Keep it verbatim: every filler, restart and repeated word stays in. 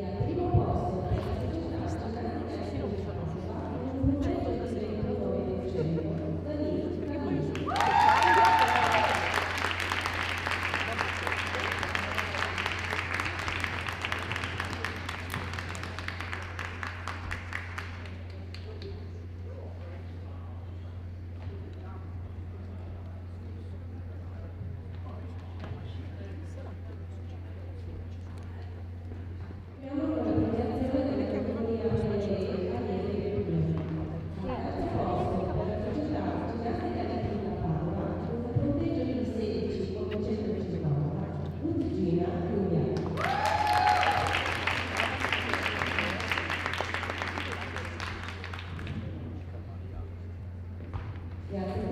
Al primo posto per la società ginnastica e atletica Padova, un punteggio di trentadue per cento, Danilo Camillo. Chiudiamo con la premiazione della categoria Atlete Atlete Puglia. Al terzo posto per la società ginnastica atletica Padova, un punteggio di sedici con centocinquanta, Luigina Puglia. Grazie.